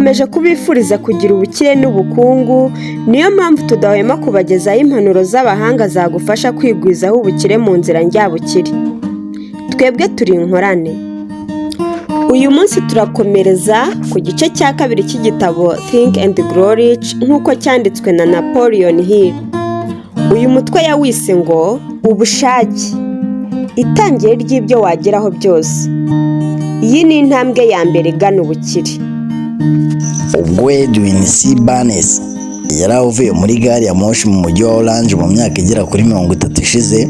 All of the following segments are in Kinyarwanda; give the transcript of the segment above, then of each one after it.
Dukomeje kubifuriza kugira ubukire n'ubukungu. Niyo mpamvu tudahwema kubagezaho impanuro z'abahanga zagufasha kwigwizaho ubukire mu nzira njyabukire. Twebwe turi inkorane. Uyu munsi turakomereza ku gice cya kabiri cy'igitabo Think and Grow Rich nk'uko cyanditswe na Napoleon Hill. Uyu mutwe yawise ngo "Ubushake, itangiriro ry'ibyo wageraho byose". Iyi ni intambwe ya mbere igana ubukire. Ubwo Edwin C. Barnes yari avuye muri gari ya moshi mu mujyi wa Orange mu myaka igera kuri 30 ishize,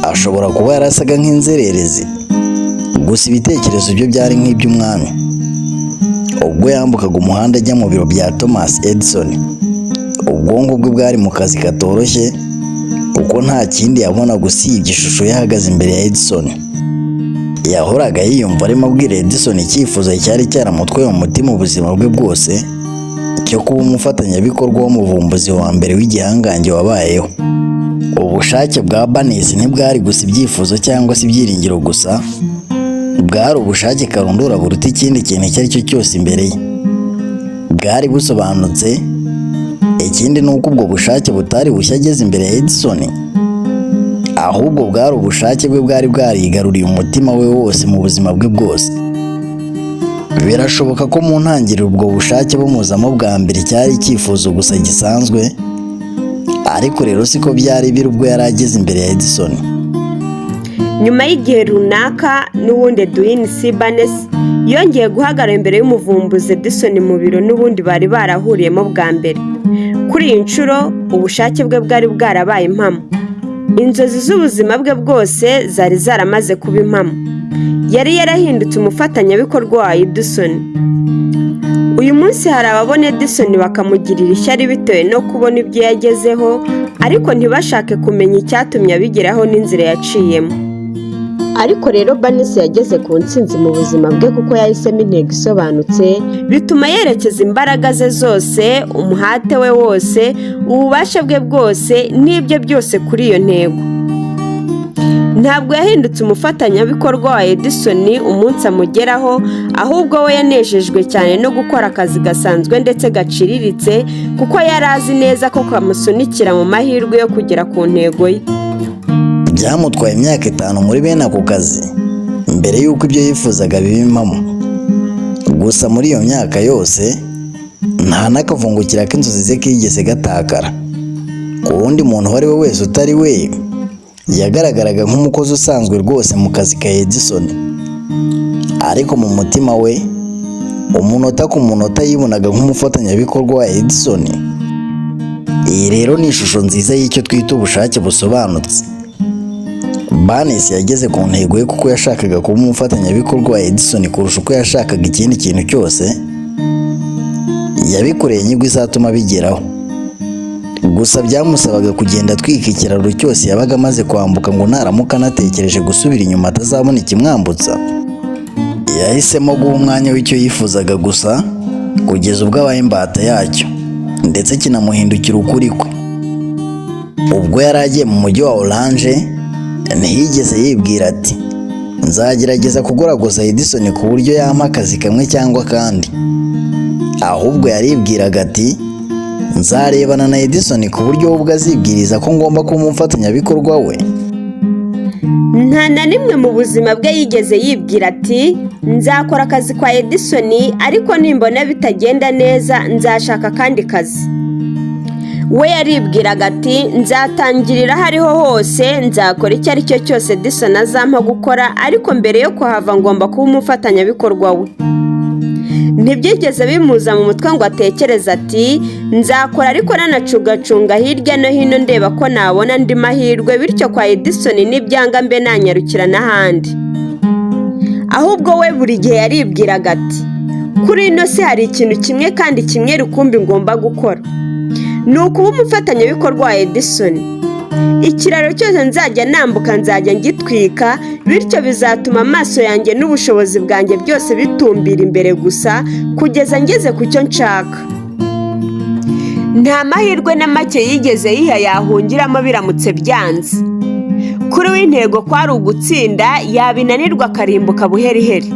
ashobora kuba yarasaga nk'inzererezi, gusa ibitekerezo bye byari nk'iby'umwami. Ubwo yambukaga umuhanda ajya mu biro bya Thomas Edison, ubwonko bwe bwari mu kazi katoroshye, kuko nta kindi yabonaga usibye ishusho ye ahagaze imbere ya Edison. Yahoraga yiyumva arimo abwira Edison icyifuzo cyari cyaramutwaye mu mutima ubuzima bwe bwose, cyo kuba umufatanyabikorwa w'umuvumbuzi wa mbere w'igihangange wabayeho. Ubushake bwa Barnes ntibwari gusa ibyifuzo cyangwa se ibyiringiro gusa, bwari ubushake karundura buruta ikindi kintu icyo ari cyo cyose imbere ye. Bwari busobanutse. Ikindi ni uko ubwo bushake butari bushya ageze imbere ya Edison, ahubwo bwari ubushake bwe bwari bwarigaruriye umutima we wose mu buzima bwe bwose. Birashoboka ko mu ntangiriro ubwo bushake bumuzamo bwa mbere cyari icyifuzo gusa gisanzwe, ariko rero siko byari biri ubwo yari ageze imbere ya Edison. Nyuma y'igihe runaka, n'ubundi Edwin C. Barnes yongeye guhagarara imbere y'umuvumbuzi Edison mu biro n'ubundi bari barahuriyemo bwa mbere. Kuri iyi nshuro ubushake bwe bwari bwarabaye impamo. Inzozi z'ubuzima bwe bwose zari zaramaze kuba impamo. Yari yarahindutse umufatanyabikorwa wa Edison. Uyu munsi hari ababona Edison bakamugirira ishyari bitewe no kubona ibyo yagezeho, ariko ntibashake kumenya icyatumye abigeraho n'inzira yaciyemo. Ariko rero Barnes yageze ku ntsinzi mu buzima bwe kuko yahisemo intego isobanutse, bituma yerekeza imbaraga ze zose, umuhate we wose, ububasha bwe bwose n'ibye byose kuri iyo ntego. Ntabwo yahindutse umufatanyabikorwa wa Edison umunsi amugeraho, ahubwo we yanejejwe cyane no gukora akazi gasanzwe ndetse gaciriritse, kuko yari azi neza ko kamusunikira mu mahirwe yo kugera ku ntego ye. Byamutwaye imyaka 5 muri bene ako kazi mbere y'uko ibyo yifuzaga biba impamo. Gusa muri iyo myaka yose nta n'akavungukira k'inzozi ze kigeze gatakara. Ku wundi muntu uwo ari we wese utari we, yagaragaraga nk'umukozi usanzwe rwose mu kazi ka Edison, ariko mu mutima we, umunota ku munota, yibonaga nk'umufatanyabikorwa wa Edison. Iyi rero ni ishusho nziza y'icyo twita ubushake busobanutse. Barnes yageze ku ntego ye kuko yashakaga kuba umufatanyabikorwa wa Edison kurusha uko yashakaga ikindi kintu cyose. Yabikoreye inyigo izatuma abigeraho. Gusa byamusabaga kugenda atwika ikiraro cyose yabaga amaze kwambuka, ngo naramuka anatekereje gusubira inyuma atazabona ikimwambutsa. Yahisemo guha umwanya w'icyo yifuzaga gusa kugeza ubwo abaye imbata yacyo, ndetse kinamuhindukira ukuri kwe. Ubwo yari agiye mu mujyi wa Orange, ntiyigeze yibwira ati: "Nzagerageza kugoragoza Edison ku buryo yampa akazi kamwe cyangwa akandi." Ahubwo yaribwiraga ati: "Nzarebana na Edison ku buryo we ubwe azibwiriza ko ngomba kuba umufatanyabikorwa we." Nta na rimwe mu buzima bwe yigeze yibwira ati: "Nzakora akazi kwa Edison, ariko nimbona bitagenda neza nzashaka akandi kazi." We yaribwiraga ati: "Nzatangirira aho ariho hose, nzakora icyo ari cyo cyose Edison azampa gukora, ariko mbere yo kuhava ngomba kuba umufatanyabikorwa we." Ntibyigeze bimuza mu mutwe ngo atekereze ati: "Nzakora ariko nanacungacunga hirya no hino ndeba ko nabona andi mahirwe, bityo kwa Edison nibyanga mbe nanyarukira n'ahandi." Ahubwo we buri gihe yaribwiraga ati: "Kuri ino si hari ikintu kimwe kandi kimwe rukumbi ngomba gukora, ni ukuba umufatanyabikorwa wa Edison. Ikiraro cyose nzajya nambuka nzajya ngitwika, bityo bizatuma amaso yanjye n'ubushobozi bwanjye byose bitumbira imbere gusa kugeza ngeze ku cyo nshaka." Nta mahirwe na make yigeze yiha yahungiramo biramutse byanze. Kuri we intego kwari ugutsinda, yabinanirwa akarimbuka buheriheri.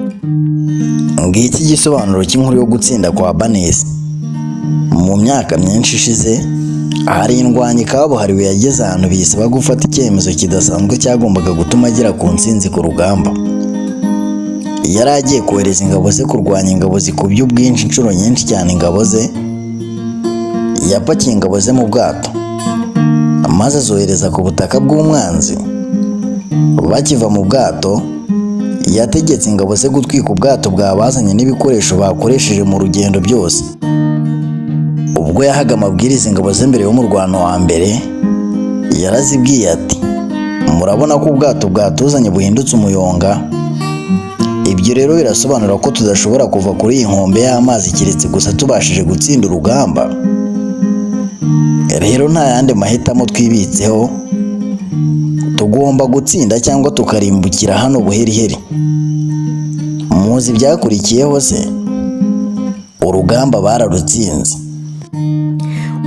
Ngiki igisobanuro cy'inkuru yo gutsinda kwa Barnes. Mu myaka myinshi ishize, hari indwanyi kabuhariwe yageze ahantu biyisaba gufata icyemezo kidasanzwe cyagombaga gutuma agera ku ntsinzi ku rugamba. Yari agiye kohereza ingabo ze kurwanya ingabo zikubye ubwinshi inshuro nyinshi cyane ingabo ze. Yapakiye ingabo ze mu bwato, maze azohereza ku butaka bw'umwanzi. Bakiva mu bwato, yategetse ingabo ze gutwika ubwato bwabazanye n'ibikoresho bakoresheje mu rugendo byose. Ubwo yahaga amabwiriza ingabo ze mbere y'umurwano wa mbere, yarazibwiye ati: "Murabona ko ubwato bwatuzanye buhindutse umuyonga. Ibyo rero birasobanura ko tudashobora kuva kuri iyi nkombe y'amazi keretse gusa tubashije gutsinda urugamba. Rero nta yandi mahitamo twibitseho, tugomba gutsinda cyangwa tukarimbukira hano buheriheri." Muzi ibyakurikiyeho se? Urugamba bararutsinze.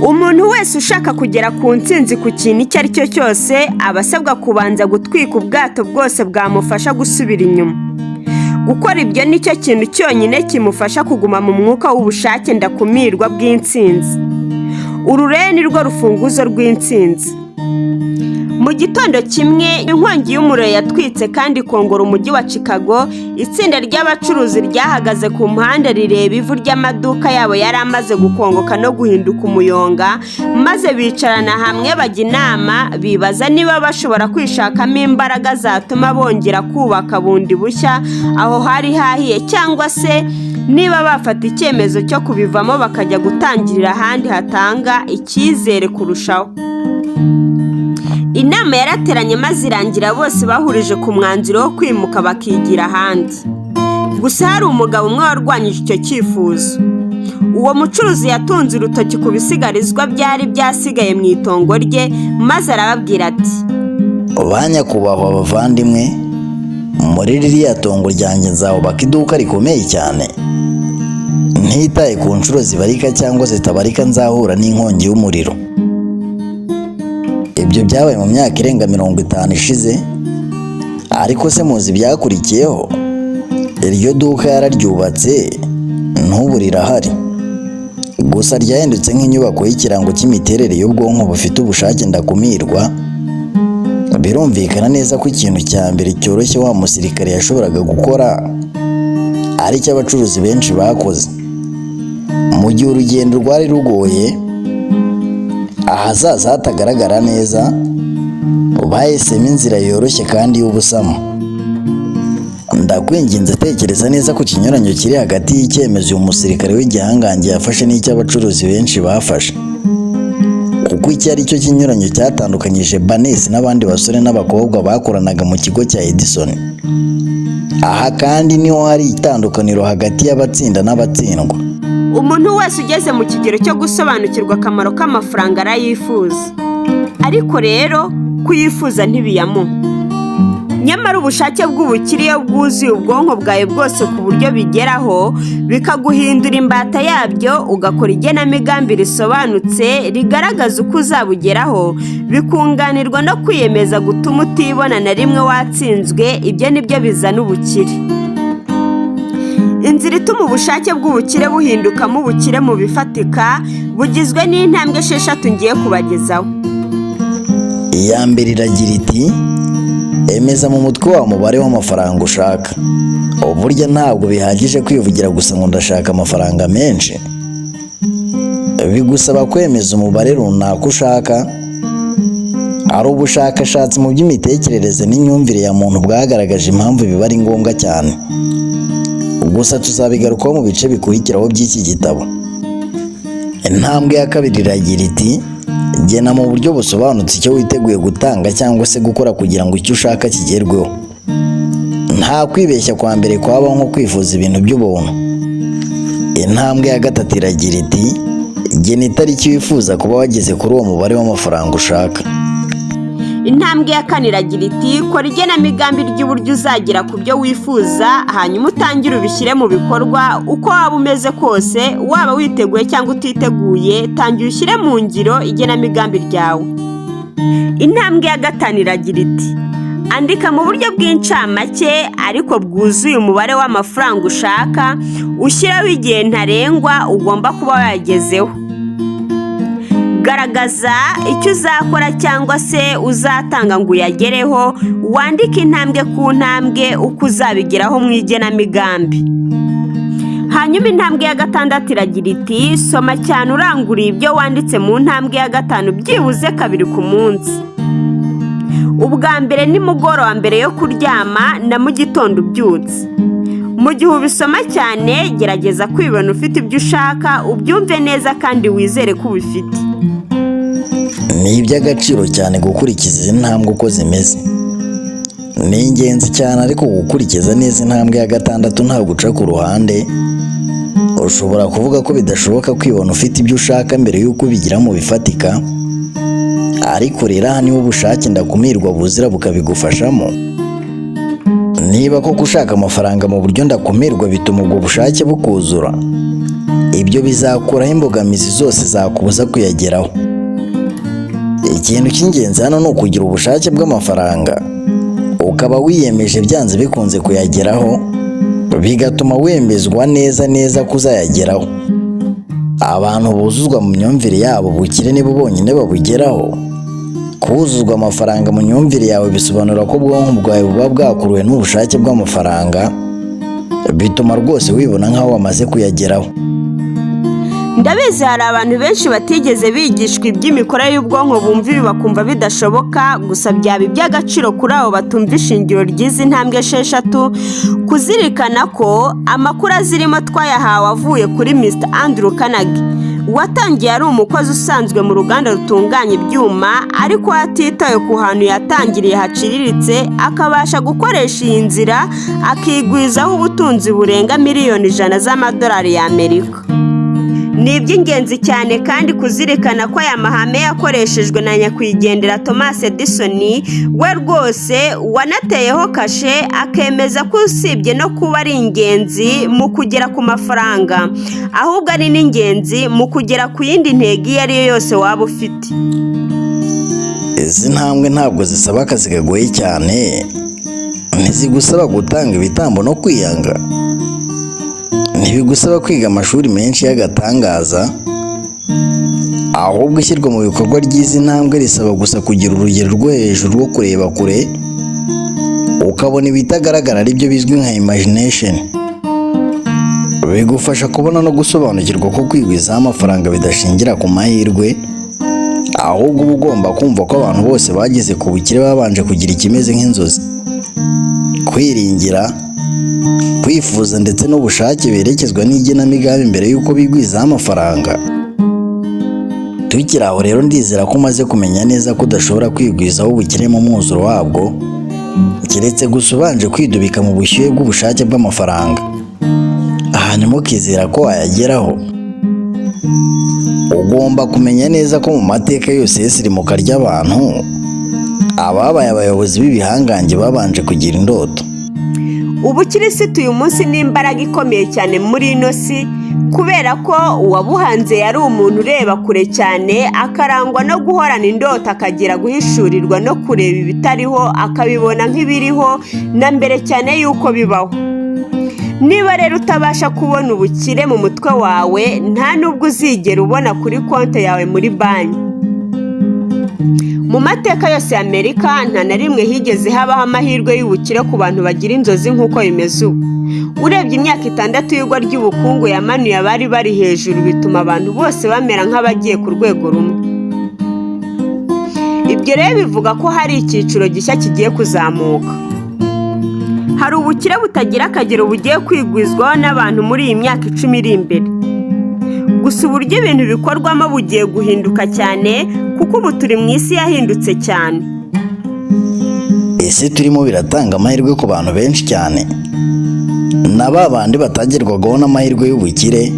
Umuntu wese ushaka kugera ku ntsinzi ku kintu icyo ari cyo cyose aba asabwa kubanza gutwika ubwato bwose bwamufasha gusubira inyuma. Gukora ibyo nicyo kintu cyonyine kimufasha kuguma mu mwuka w'ubushake ndakumirwa bw'intsinzi. Uru rero ni rwo rufunguzo rw'intsinzi. Mu gitondo kimwe, inkongi y'umuriro yatwitse kandi ikongora umujyi wa Chicago. Itsinda ry'abacuruzi ryahagaze ku muhanda rireba ivu ry'amaduka yabo yari amaze gukongoka no guhinduka umuyonga, maze bicarana hamwe bajya inama, bibaza niba bashobora kwishakamo imbaraga zatuma bongera kubaka bundi bushya aho hari hahiye, cyangwa se niba bafata icyemezo cyo kubivamo bakajya gutangirira ahandi hatanga icyizere kurushaho. Inama yarateranye maze irangira bose bahurije ku mwanzuro wo kwimuka bakigira ahandi. Gusa hari umugabo umwe warwanyije icyo cyifuzo. Uwo mucuruzi yatunze urutoki ku bisigarizwa byari byasigaye mu itongo rye, maze arababwira ati: "Ba nyakubahwa bavandimwe, muri ririya tongo ryanjye nzahubaka iduka rikomeye cyane. Ntitaye ku nshuro zibarika cyangwa zitabarika nzahura n'inkongi y'umuriro." Ibyo byabaye mu myaka irenga 50 ishize, ariko se muzi ibyakurikiyeho? Iryo duka yararyubatse, n'ubu rirahari. Gusa ryahindutse nk'inyubako y'ikirango cy'imiterere y'ubwonko bufite ubushake ndakumirwa. Birumvikana neza ko ikintu cya mbere cyoroshye wa musirikare yashoboraga gukora ari cyo abacuruzi benshi bakoze. Mu gihe urugendo rwari rugoye, ahazaza hatagaragara neza, bahisemo inzira yoroshye kandi y'ubusamo. Ndakwinginze, tekereza neza ku kinyuranyo kiri hagati y'icyemezo uyu musirikare w'igihangange yafashe n'icyo abacuruzi benshi bafashe. Kuko iki ari cyo kinyuranyo cyatandukanyije Barnes n'abandi basore n'abakobwa bakoranaga mu kigo cya Edison. Aha kandi niho hari itandukaniro hagati y'abatsinda n'abatsindwa. Umuntu wese ugeze mu kigero cyo gusobanukirwa akamaro k'amafaranga arayifuza. Ariko rero kuyifuza ntibiyamuha. Nyamara ubushake bw'ubukire iyo bwuzuye ubwonko bwawe bwose ku buryo bigeraho bikaguhindura imbata yabyo, ugakora igenamigambi risobanutse rigaragaza uko uzabugeraho, bikunganirwa no kwiyemeza gutuma utibona na rimwe watsinzwe, ibyo nibyo bizana ubukire. Inzira ituma ubushake bw'ubukire buhindukamo ubukire mu bifatika bugizwe n'intambwe 6 ngiye kubagezaho. Iya mbere iragira iti: emeza mu mutwe wawe umubare w'amafaranga ushaka. Burya ntabwo bihagije kwivugira gusa ngo ndashaka amafaranga menshi. Bigusaba kwemeza umubare runaka ushaka. Hari ubushakashatsi mu by'imitekerereze n'imyumvire ya muntu bwagaragaje impamvu biba ari ngombwa cyane. Gusa tuzabigarukaho mu bice bikurikiraho by'iki gitabo. Intambwe ya kabiri iragira iti: gena mu buryo busobanutse icyo witeguye gutanga cyangwa se gukora kugira ngo icyo ushaka kigerweho. Nta kwibeshya kwa mbere kwabaho nko kwifuza ibintu by'ubuntu. Intambwe ya gatatu iragira iti: gena itariki wifuza kuba wageze kuri uwo mubare w'amafaranga ushaka. Intambwe ya kane iragira iti: kora igenamigambi ry'uburyo uzagera ku byo wifuza, hanyuma utangire ubishyire mu bikorwa uko waba umeze kose, waba witeguye cyangwa utiteguye, tangira ushyire mu ngiro igenamigambi ryawe. Intambwe ya gatanu iragira iti: Andika mu buryo bw'incamake ariko bwuzuye umubare w'amafaranga ushaka, ushyiraho igihe ntarengwa ugomba kuba wayagezeho. Garagaza icyo uzakora cyangwa se uzatanga ngo uyagereho, wandike intambwe ku ntambwe uko uzabigeraho mu igenamigambi. Hanyuma intambwe ya gatandatu iragira iti: "Soma cyane uranguriye ibyo wanditse mu ntambwe ya gatanu byibuze kabiri ku munsi. Ubwa mbere nimugoroba mbere yo kuryama na mu gitondo ubyutse." Mu gihe ubisoma cyane, gerageza kwibona ufite ibyo ushaka, ubyumve neza kandi wizere ko ubifite. Ni iby'agaciro cyane gukurikiza izi ntambwe uko zimeze. Ni ingenzi cyane ariko gukurikiza neza intambwe ya gatandatu nta guca ku ruhande. Ushobora kuvuga ko bidashoboka kwibona ufite ibyo ushaka mbere y'uko ubigira mu bifatika, ariko rero aha niho ubushake ndakumirwa buzira bukabigufashamo. Niba koko ushaka amafaranga mu buryo ndakumirwa, bituma ubwo bushake bukuzura. Ibyo bizakuraho imbogamizi zose zakubuza kuyageraho. Ikintu cy'ingenzi hano ni ukugira ubushake bw'amafaranga, ukaba wiyemeje byanze bikunze kuyageraho, bigatuma wemezwa neza neza ko uzayageraho. Abantu buzuzwa mu myumvire yabo ubukire nibo bonyine babugeraho. Kuzuzwa amafaranga mu myumvire yawe bisobanura ko ubwonko bwawe buba bwakuruwe n'ubushake bw'amafaranga, bituma rwose wibona nk'aho wamaze kuyageraho. Ndabizi hari abantu benshi batigeze bigishwa iby'imikorere y'ubwonko bumva ibi bakumva bidashoboka. Gusa byaba iby'agaciro kuri abo batumva ishingiro ry'izi ntambwe esheshatu kuzirikana ko amakuru azirimo twayahawe avuye kuri Mr Andrew Carnegie, watangiye ari umukozi usanzwe mu ruganda rutunganya ibyuma, ariko atitaye ku hantu yatangiriye haciriritse, akabasha gukoresha iyi nzira akigwizaho ubutunzi burenga miliyoni 100 z'amadolari y'Amerika. Ni iby'ingenzi cyane kandi kuzirikana ko aya mahame yakoreshejwe na nyakwigendera Thomas Edison, we rwose wanateyeho kashe, akemeza ko usibye no kuba ari ingenzi mu kugera ku mafaranga, ahubwo ari n'ingenzi mu kugera ku yindi ntego iyo ari yo yose waba ufite. Izi ntambwe ntabwo zisaba akazi kagoye cyane, ntizigusaba gutanga ibitambo no kwiyanga, ntibigusaba kwiga amashuri menshi y'agatangaza, ahubwo ishyirwa mu bikorwa ry'izi ntambwe risaba gusa kugira urugero rwo hejuru rwo kureba kure, ukabona ibitagaragara, aribyo bizwi nka imagination. Bigufasha kubona no gusobanukirwa ko kwigwizaho amafaranga bidashingira ku mahirwe, ahubwo uba ugomba kumva ko abantu bose bageze ku bukire babanje kugira ikimeze nk'inzozi, kwiringira, kwifuza ndetse n'ubushake berekezwa n'igenamigambi mbere y'uko bigwizaho amafaranga. Tukiri aho rero, ndizera ko umaze kumenya neza ko udashobora kwigwizaho ubukire mu mwuzuro wabwo, keretse gusa ubanje kwidubika mu bushyuhe bw'ubushake bw'amafaranga, hanyuma ukizera ko wayageraho. Ugomba kumenya neza ko mu mateka yose y'isirimuka ry'abantu, ababaye abayobozi b'ibihangange babanje kugira indoto. Ubukirisitu uyu munsi ni imbaraga ikomeye cyane muri ino si, kubera ko uwabuhanze yari umuntu ureba kure cyane, akarangwa no guhorana indoto, akagira guhishurirwa no kureba ibitariho akabibona nk'ibiriho na mbere cyane y'uko bibaho. Niba rero utabasha kubona ubukire mu mutwe wawe, nta nubwo uzigera ubona kuri konti yawe muri banki. Mu mateka yose ya Amerika, nta na rimwe higeze habaho amahirwe y'ubukire ku bantu bagira inzozi nk'uko bimeze ubu. Urebye imyaka 6 y'igwa ry'ubukungu yamanuye abari bari hejuru, bituma abantu bose bamera nk'abagiye ku rwego rumwe. Ibyo rero bivuga ko hari icyiciro gishya kigiye kuzamuka. Hari ubukire butagira akagero bugiye kwigwizwaho n'abantu muri iyi myaka 10 iri imbere. Gusa uburyo ibintu bikorwamo bugiye guhinduka cyane, kuko ubu turi mu isi yahindutse cyane. Isi turimo biratanga amahirwe ku bantu benshi cyane, na ba bandi batagerwagaho n'amahirwe y'ubukire,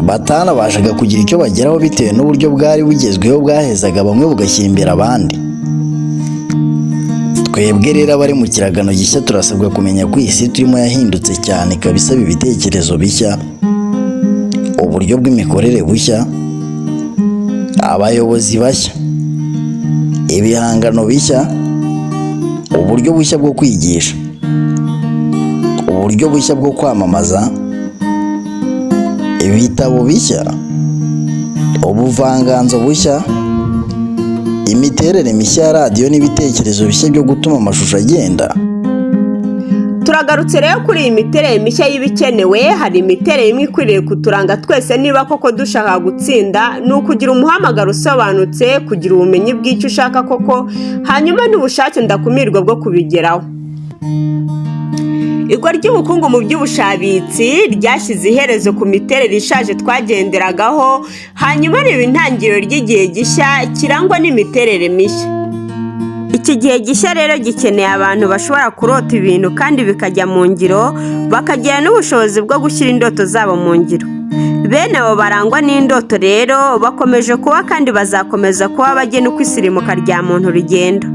batanabashaga kugira icyo bageraho bitewe n'uburyo bwari bugezweho bwahezaga bamwe bugashyira abandi. Twebwe rero abari mu kiragano gishya turasabwa kumenya ko iyi si turimo yahindutse cyane, ikaba isaba ibitekerezo bishya, uburyo bw'imikorere bushya, abayobozi bashya, ibihangano bishya. Uburyo bushya bwo kwigisha, uburyo bushya bwo kwamamaza, ibitabo bishya, ubuvanganzo bushya, imiterere mishya ya radiyo n'ibitekerezo bishya byo gutuma amashusho agenda. Turagarutse rero kuri iyi miterere mishya y'ibikenewe. Hari imiterere imwe ikwiriye kuturanga twese niba koko dushaka gutsinda: ni ukugira umuhamagaro usobanutse, kugira ubumenyi bw'icyo ushaka koko, hanyuma n'ubushake ndakumirwa bwo kubigeraho. Igwa ry'ubukungu mu by'ubushabitsi ryashyize iherezo ku miterere ishaje twagenderagaho, hanyuma riba intangiriro ry'igihe gishya kirangwa n'imiterere mishya. Iki gihe gishya rero gikeneye abantu bashobora kurota ibintu kandi bikajya mu ngiro, bakagira n'ubushobozi bwo gushyira indoto zabo mu ngiro. Bene abo barangwa n'indoto rero bakomeje kuba kandi bazakomeza kuba bagena uko isirimuka rya muntu rigenda.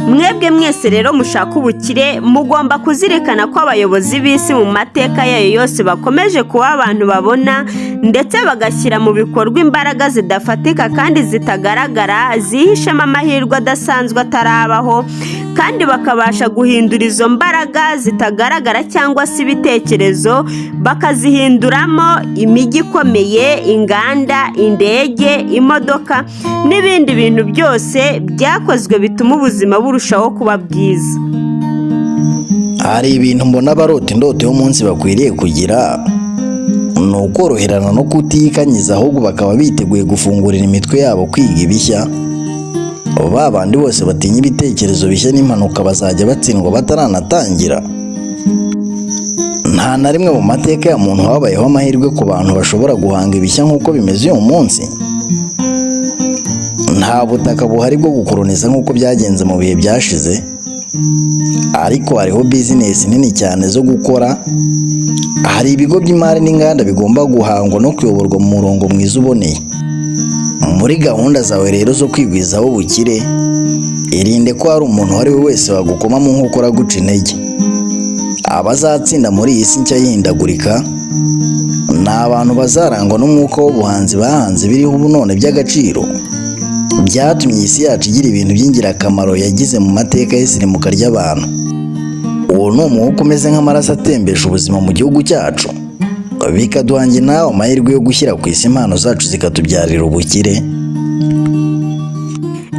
Mwebwe mwese rero mushaka ubukire, mugomba kuzirikana ko abayobozi b'isi mu mateka yayo yose bakomeje kuba abantu babona ndetse bagashyira mu bikorwa imbaraga zidafatika kandi zitagaragara zihishemo amahirwe adasanzwe atarabaho, kandi bakabasha guhindura izo mbaraga zitagaragara cyangwa se ibitekerezo, bakazihinduramo imijyi ikomeye, inganda, indege, imodoka n'ibindi bintu byose byakozwe bituma ubuzima burushaho kuba bwiza. Hari ibintu mbona abarota indoto y'umunsi bakwiriye kugira: ni ukoroherana no kutikanyiza, ahubwo bakaba biteguye gufungurira imitwe yabo kwiga ibishya. Ba bandi bose batinya ibitekerezo bishya n'impanuka bazajya batsindwa bataranatangira. Nta na rimwe mu mateka ya muntu habayeho amahirwe ku bantu bashobora guhanga ibishya nk'uko bimeze uyu munsi. Nta butaka buhari bwo gukoroniza nk'uko byagenze mu bihe byashize, ariko hariho bizinesi nini cyane zo gukora. Hari ibigo by'imari n'inganda bigomba guhangwa no kuyoborwa mu murongo mwiza uboneye. Muri gahunda zawe rero zo kwigwizaho ubukire, irinde ko hari umuntu uwo ari we wese wagukoma mu nkokora aguca intege. Abazatsinda muri iyi si nshya y'ihindagurika ni abantu bazarangwa n'umwuka w'ubuhanzi bahanze biriho ubu none by'agaciro, byatumye iyi si yacu igira ibintu by'ingirakamaro yagize mu mateka y'isirimuka ry'abantu. Uwo ni umwuka umeze nk'amaraso atembesha ubuzima mu gihugu cyacu, bikaduha njye nawe amahirwe yo gushyira ku isi impano zacu zikatubyarira ubukire.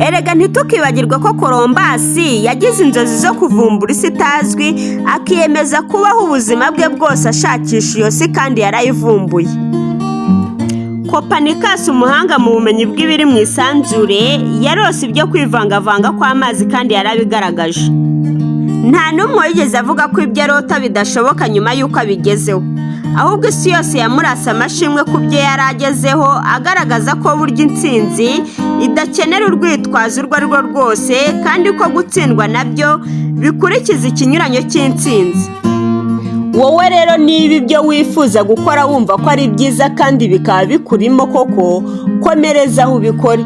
Erega ntitukibagirwe ko Columbus yagize inzozi zo kuvumbura isi itazwi, akiyemeza kubaho ubuzima bwe bwose ashakisha iyo si, kandi yarayivumbuye. Copernicus, umuhanga mu bumenyi bw'ibiri mu isanzure, yarose ibyo kwivangavanga kw'amazi kandi yarabigaragaje. Nta n'umwe wigeze avuga ko ibyo arota bidashoboka nyuma y'uko abigezeho, ahubwo isi yose yamurase amashimwe ku byo yari agezeho, agaragaza ko burya intsinzi idakenera urwitwazo urwo ari rwo rwose, kandi ko gutsindwa nabyo bikurikiza ikinyuranyo cy'intsinzi. Wowe rero, niba ibyo wifuza gukora wumva ko ari byiza kandi bikaba bikurimo koko, komereza aho ubikore.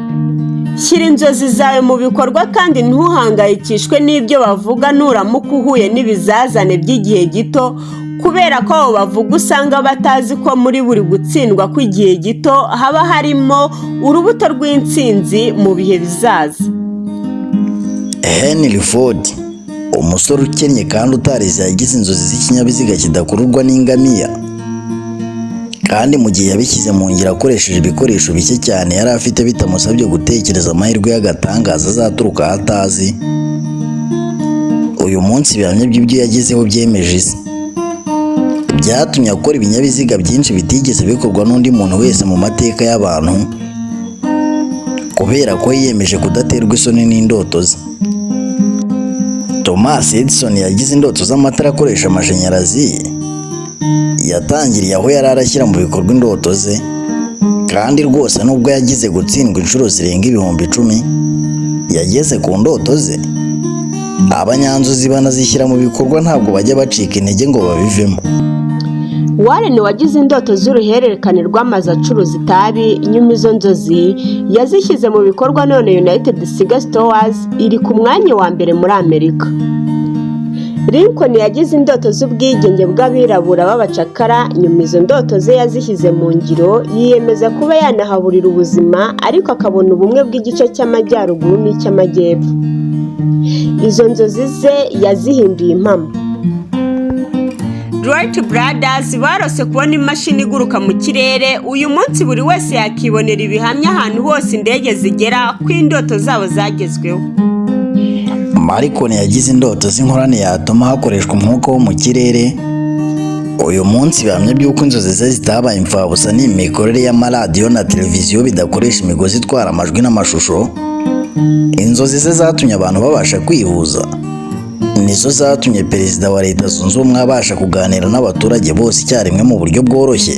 Shyira inzozi zawe mu bikorwa kandi ntuhangayikishwe n'ibyo bavuga nuramuka uhuye n'ibizazane by'igihe gito, kubera ko abo bavuga usanga batazi ko muri buri gutsindwa kw'igihe gito haba harimo urubuto rw'intsinzi mu bihe bizaza. Henry Ford, umusore ukennye kandi utarize, yagize inzozi z'ikinyabiziga kidakururwa n'ingamiya, kandi mu gihe yabishyize mu ngiro akoresheje ibikoresho bike cyane yari afite, bitamusabye gutekereza amahirwe y'agatangaza azaturuka aho atazi, uyu munsi ibihamya by'ibyo yagezeho byemeje isi. Byatumye akora ibinyabiziga byinshi bitigeze bikorwa n'undi muntu wese mu mateka y'abantu, kubera ko yiyemeje kudaterwa isoni n'indoto ze. Thomas Edison yagize indoto z'amatara akoresha amashanyarazi. Yatangiriye aho yari arashyira mu bikorwa indoto ze, kandi rwose nubwo yagize gutsindwa inshuro zirenga 10,000, yageze ku ndoto ze. Abanyanzozi banazishyira mu bikorwa ntabwo bajya bacika intege ngo babivemo. Warren wagize indoto z'uruhererekane rw'amazu acuruza itabi, nyuma izo nzozi yazishyize mu bikorwa, none United Cigar Stores iri ku mwanya wa mbere muri Amerika. Lincoln yagize indoto z'ubwigenge bw'abirabura b'abacakara, nyuma izo ndoto ze yazishyize mu ngiro, yiyemeza kuba yanahaburira ubuzima ariko akabona ubumwe bw'igice cy'amajyaruguru n'icy'amajyepfo. Izo nzozi ze yazihinduye impamo. Wright Brothers barose kubona imashini iguruka mu kirere. Uyu munsi buri wese yakibonera ibihamya ahantu hose indege zigera ko indoto zabo zagezweho. Marconi yagize indoto z'inkorane yatuma hakoreshwa umwuka wo mu kirere. Uyu munsi ibihamya by'uko inzozi ze zitabaye imfabusa ni imikorere y'amaradiyo na televiziyo bidakoresha imigozi itwara amajwi n'amashusho. Inzozi ze zatumye abantu babasha kwihuza, nizo zatumye Perezida wa Leta Zunze Ubumwe abasha kuganira n'abaturage bose icyarimwe mu buryo bworoshye.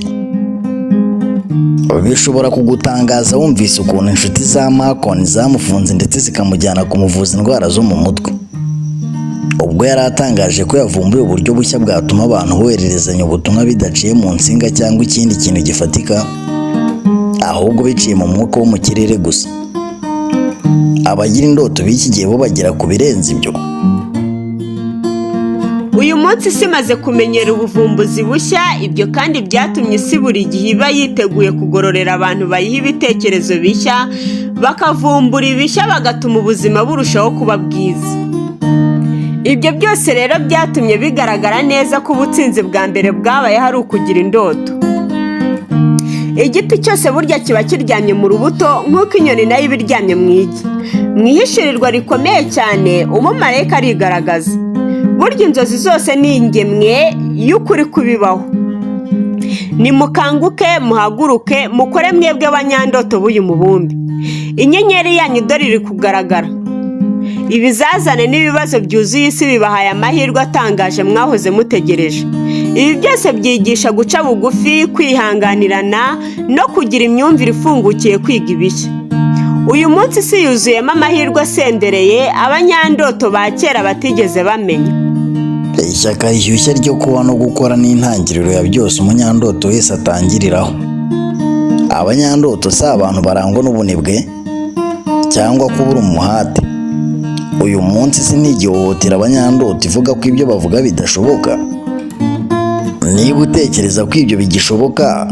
Bishobora kugutangaza wumvise ukuntu inshuti za Marconi zamufunze ndetse zikamujyana kumuvuza indwara zo mu mutwe, ubwo yari atangaje ko yavumbuye uburyo bushya bwatuma abantu bohererezanya ubutumwa bidaciye mu nsinga cyangwa ikindi kintu gifatika, ahubwo biciye mu mwuka wo mu kirere gusa. Abagira indoto b'iki gihe bo bagera ku birenze ibyo. Uyu munsi isi imaze kumenyera ubuvumbuzi bushya. Ibyo kandi byatumye isi buri gihe iba yiteguye kugororera abantu bayiha ibitekerezo bishya, bakavumbura ibishya, bagatuma ubuzima burushaho kuba bwiza. Ibyo byose rero byatumye bigaragara neza ko ubutsinzi bwa mbere bwabaye hari ukugira indoto. Igiti cyose burya kiba kiryamye mu rubuto, nk'uko inyoni nayo iba iryamye mu igi. Mu ihishurirwa rikomeye cyane, umumarayika arigaragaza. Burya inzozi zose ni ingemwe y'ukuri kubibaho. Nimukanguke, muhaguruke, mukore mwebwe abanyandoto b'uyu mubumbe. Inyenyeri yanyu dore iri kugaragara. Ibizazane n'ibibazo byuzuye isi bibahaye amahirwe atangaje mwahoze mutegereje. Ibi byose byigisha guca bugufi, kwihanganirana no kugira imyumvire ifungukiye kwiga ibishya. Uyu munsi isi yuzuyemo amahirwe asendereye abanyandoto ba kera batigeze bamenya. Ishyaka rishyushye ryo kuba no gukora ni intangiriro ya byose umunyandoto wese atangiriraho. Abanyandoto si abantu barangwa n'ubunebwe cyangwa kubura umuhate. Uyu munsi isi ntigihohotera abanyandoto ivuga ko ibyo bavuga bidashoboka. Niba utekereza ko ibyo bigishoboka,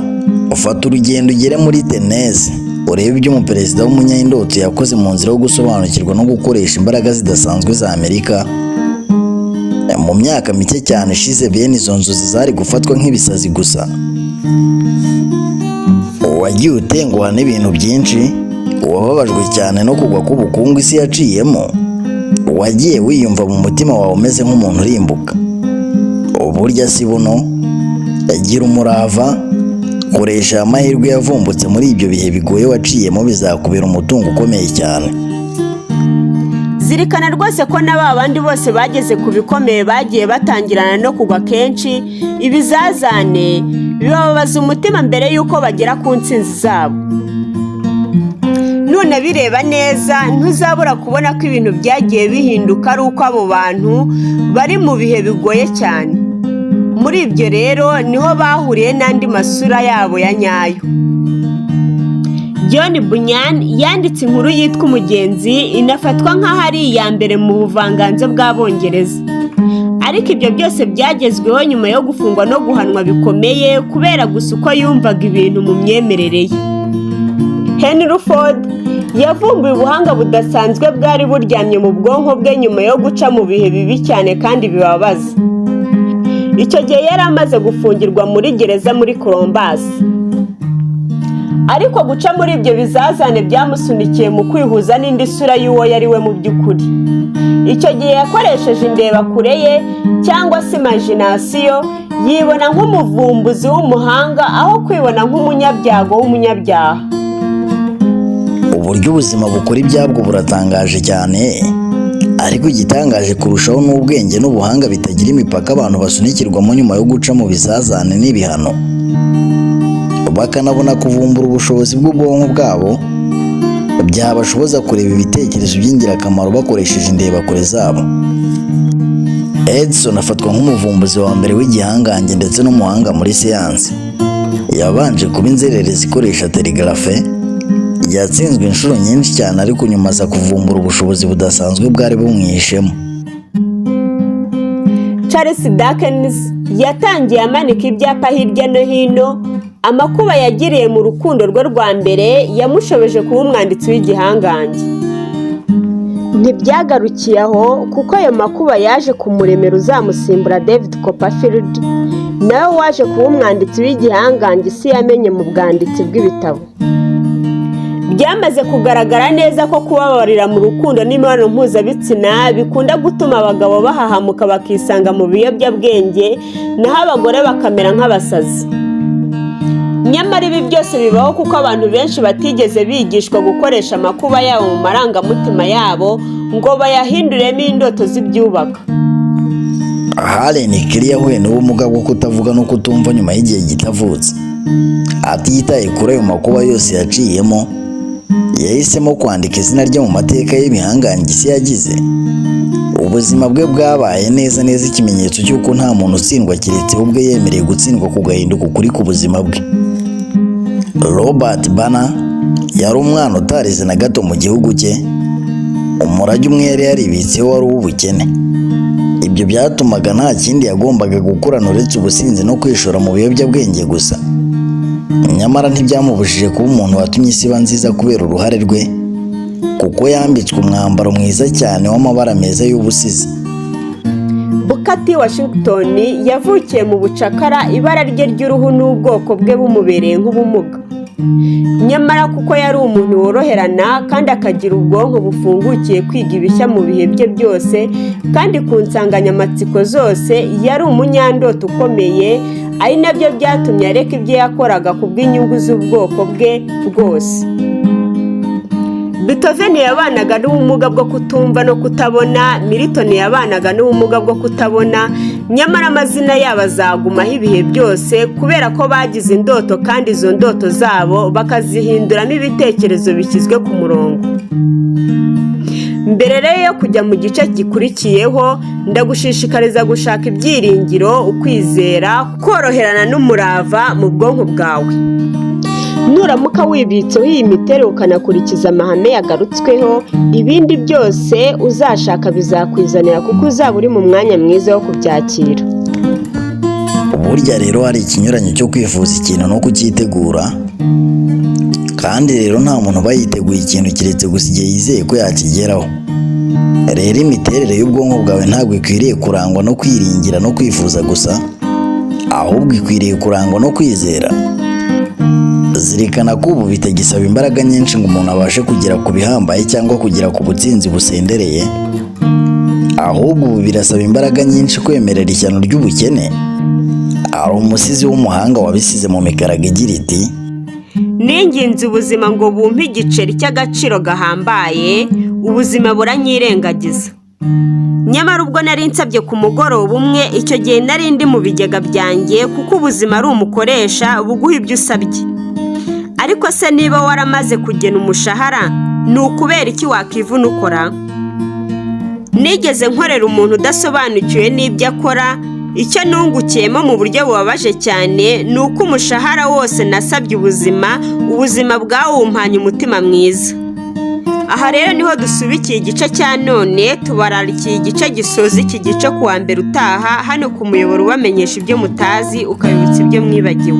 ufata urugendo ugere muri Tennessee, urebe ibyo umuperezida w'umunyandoto yakoze mu nzira yo gusobanukirwa no gukoresha imbaraga zidasanzwe za Amerika. Mu myaka mike cyane ishize, bene izo nzozi zari gufatwa nk'ibisazi gusa. Wagiye utenguha n'ibintu byinshi, wababajwe cyane no kugwa k'ubukungu isi yaciyemo, wagiye wiyumva mu mutima wawe umeze nk'umuntu urimbuka. Burya si buno, gira umurava, koresha amahirwe yavumbutse muri ibyo bihe bigoye waciyemo, bizakubera umutungo ukomeye cyane. Zirikana rwose ko na ba bandi bose bageze ku bikomeye bagiye batangirana no kugwa kenshi. Ibizazane bibabaza umutima mbere y'uko bagera ku ntsinzi zabo. Nunabireba neza, ntuzabura kubona ko ibintu byagiye bihinduka ari uko abo bantu bari mu bihe bigoye cyane. Muri ibyo rero niho bahuriye n'andi masura yabo ya nyayo. John Bunyan yanditse inkuru yitwa Umugenzi, inafatwa nk'aho ari iya mbere mu buvanganzo bw'Abongereza. Ariko ibyo byose byagezweho nyuma yo gufungwa no guhanwa bikomeye kubera gusa uko yumvaga ibintu mu myemerere ye. Henry Ford yavumbuye ubuhanga budasanzwe bwari buryamye mu bwonko bwe nyuma yo guca mu bihe bibi cyane kandi bibabaza. Icyo gihe yari amaze gufungirwa muri gereza muri Columbus. Ariko guca muri ibyo bizazane byamusunikiye mu kwihuza n'indi sura y'uwo yari we mu by'ukuri. Icyo gihe yakoresheje indebakure ye cyangwa se imagination, yibona nk'umuvumbuzi w'umuhanga aho kwibona nk'umunyabyago w'umunyabyaha. Uburyo ubuzima bukora ibyabwo buratangaje cyane, ariko igitangaje kurushaho ni ubwenge n'ubuhanga bitagira imipaka abantu basunikirwamo nyuma yo guca mu bizazane n'ibihano, bakanabona kuvumbura ubushobozi bw'ubwonko bwabo byabashoboza kureba ibitekerezo by'ingirakamaro bakoresheje indebakure zabo. Edison afatwa nk'umuvumbuzi wa mbere w'igihangange ndetse n'umuhanga muri siyansi. Yabanje kuba inzererezi ikoresha telegraphe, yatsinzwe inshuro nyinshi cyane, ariko nyuma aza kuvumbura ubushobozi budasanzwe bwari bumwihishemo. Charles Dickens yatangiye amanika ibyapa hirya no hino. Amakuba yagiriye mu rukundo rwe rwa mbere yamushoboje kuba umwanditsi w'igihangange. Ntibyagarukiye aho, kuko ayo makuba yaje kumuremera uzamusimbura, David Copperfield, nawe waje kuba umwanditsi w'igihangange isi yamenye mu bwanditsi bw'ibitabo. Byamaze kugaragara neza ko kubabarira mu rukundo n'imibonano mpuzabitsina bikunda gutuma abagabo bahahamuka bakisanga mu biyobyabwenge, naho abagore bakamera nk'abasazi. Nyamara ibi byose bibaho kuko abantu benshi batigeze bigishwa gukoresha amakuba yabo mu marangamutima yabo ngo bayahinduremo indoto z'ibyubaka. Helen Keller yahuye n'ubumuga bwo kutavuga no kutumva nyuma y'igihe gito avutse. Atitaye kuri ayo makuba yose yaciyemo, yahisemo kwandika izina rye mu mateka y'ibihangange isi yagize. Ubuzima bwe bwabaye neza neza ikimenyetso cy'uko nta muntu utsindwa keretse we ubwe yemereye gutsindwa kugahinduka ukuri ku buzima bwe. Robert Banner yari umwana utarize na gato mu gihugu cye. Umurage umwe yari yaribitseho wari uw'ubukene. Ibyo byatumaga nta kindi yagombaga gukorana uretse ubusinzi no kwishora mu biyobyabwenge gusa. Nyamara ntibyamubujije kuba umuntu watumye isi iba nziza kubera uruhare rwe, kuko yambitswe umwambaro mwiza cyane w'amabara meza y'ubusizi. Booker T. Washington yavukiye mu bucakara, ibara rye ry'uruhu n'ubwoko bwe bumubereye nk'ubumuga. Nyamara kuko yari umuntu woroherana kandi akagira ubwonko bufungukiye kwiga ibishya mu bihe bye byose kandi ku nsanganyamatsiko zose, yari umunyandoto ukomeye, ari nabyo byatumye areka ibyo yakoraga ku bw'inyungu z'ubwoko bwe bwose. Beethoven yabanaga n'ubumuga bwo kutumva no kutabona, Milton yabanaga n'ubumuga bwo kutabona, nyamara amazina yabo azagumaho ibihe byose kubera ko bagize indoto kandi izo ndoto zabo bakazihinduramo ibitekerezo bishyizwe ku murongo. Mbere rero yo kujya mu gice gikurikiyeho, ndagushishikariza gushaka ibyiringiro, ukwizera, koroherana n'umurava mu bwonko bwawe. Nuramuka wibitseho iyi miterere ukanakurikiza amahame yagarutsweho, ibindi byose uzashaka bizakwizanira kuko uzaba uri mu mwanya mwiza wo kubyakira. Burya rero hari ikinyuranyo cyo kwifuza ikintu no kucyitegura, kandi rero nta muntu uba yiteguye ikintu keretse gusa igihe yizeye ko yakigeraho. Rero imiterere y'ubwonko bwawe ntabwo ikwiriye kurangwa no kwiringira no kwifuza gusa, ahubwo ikwiriye kurangwa no kwizera. Zirikana ko ubu bitagisaba imbaraga nyinshi ngo umuntu abashe kugera ku bihambaye cyangwa kugera ku butsinzi busendereye, ahubwo ubu birasaba imbaraga nyinshi kwemerera ishyano ry'ubukene. Hari umusizi w'umuhanga wabisize mu mikarago igira iti: Ninginze ubuzima ngo bumpe igiceri cy'agaciro gahambaye, ubuzima buranyirengagiza. Nyamara ubwo nari nsabye ku mugoroba umwe, icyo gihe nari ndi mu bigega byanjye, kuko ubuzima ari umukoresha buguha ibyo usabye. Ariko se niba waramaze kugena umushahara, ni ukubera iki wakivuna ukora? Nigeze nkorera umuntu udasobanukiwe n'ibyo akora. Icyo nungukiyemo mu buryo bubabaje cyane ni uko umushahara wose nasabye ubuzima, ubuzima bwawumpanye umutima mwiza. Aha rero niho dusubikiye igice cya none. Tubararikiye igice gisoza iki gice ku wa mbere utaha, hano ku muyoboro ubamenyesha ibyo mutazi, ukabibutsa ibyo mwibagiwe.